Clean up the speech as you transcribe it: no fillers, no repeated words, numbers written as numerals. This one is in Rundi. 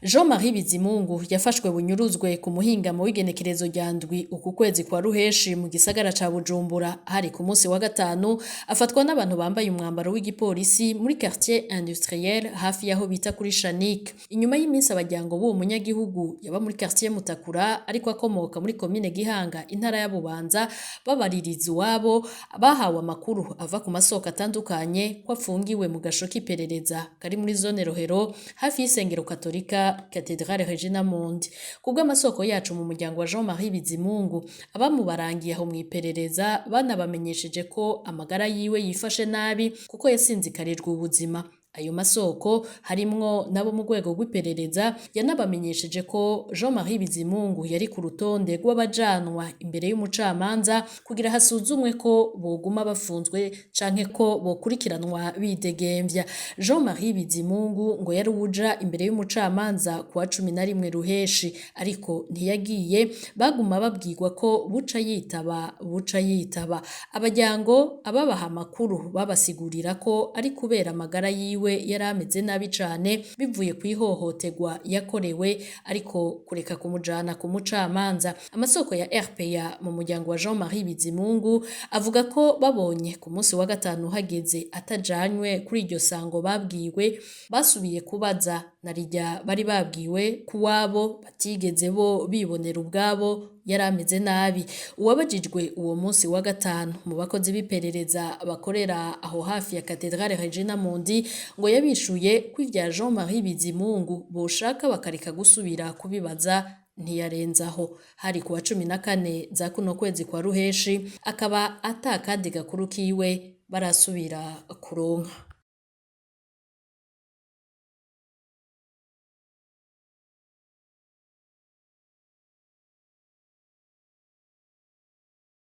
Jean-Marie Bizimungu yafashwe bunyuruzwe ku muhingamo w'igenekerezo rya 7 uku kwezi kwa Ruheshi mu gisagara ca Bujumbura, hari ku munsi wa gatanu, afatwa n'abantu bambaye umwambaro w'igipolisi muri quartier industriel hafi yaho bita kuri Chanic. Inyuma y'iminsi abajyango b'uwo munyagihugu yaba muri quartier Mutakura ariko akomoka muri komine Gihanga, intara ya Bubanza, babaririza iwabo, bahawe amakuru ava ku masoko atandukanye ko afungiwe mu gasho k'iperereza kari muri zone Rohero hafi y'isengero katolika Cathédrale Regina Mundi. Kubw'amasoko yacu mu muryango wa Jean-Marie Bizimungu, abamubarangiye aho mw'iperereza banabamenyesheje ko amagara yiwe yifashe nabi kuko yasinzikarijwe ubuzima. Ayo masoko harimwo nabo mu rwego rw'iperereza yanabamenyesheje ko Jean-Marie Bizimungu yari ku rutonde rw'abajanwa imbere y'umucamanza kugira hasuzumwe ko boguma bafunzwe canke ko bokurikiranwa bidegemvya. Jean-Marie Bizimungu ngo yari uwuja imbere y'umucamanza kuwa 11 Ruheshi, ariko ntiyagiye, baguma babwirwa ko buca yitaba, buca yitaba. Abajyango ababaha amakuru babasigurira ko ari kubera amagara yiwe yari ameze nabi cane bivuye kw'ihohoterwa yakorewe, ariko kureka kumujana ku mucamanza. Amasoko ya RPA mu muryango wa Jean-Marie Bizimungu avuga ko babonye ku munsi wa gatanu hageze atajanywe kuri iryo sango babwiwe, basubiye kubaza na rirya bari babwiwe kuwabo batigeze bo bibonera ubwabo yari ameze nabi. Uwabajijwe uwo munsi wa gatanu mu bakozi b'iperereza bakorera aho hafi ya Cathédrale Regina Mundi ngo yabishuye ko ivya Jean-Marie Bizimungu boshaka bakareka gusubira kubibaza, ntiyarenzaho. Hari kuwa 14 za kuno kwezi kwa Ruheshi, akaba ata kandi gakuru kiwe barasubira kuronka.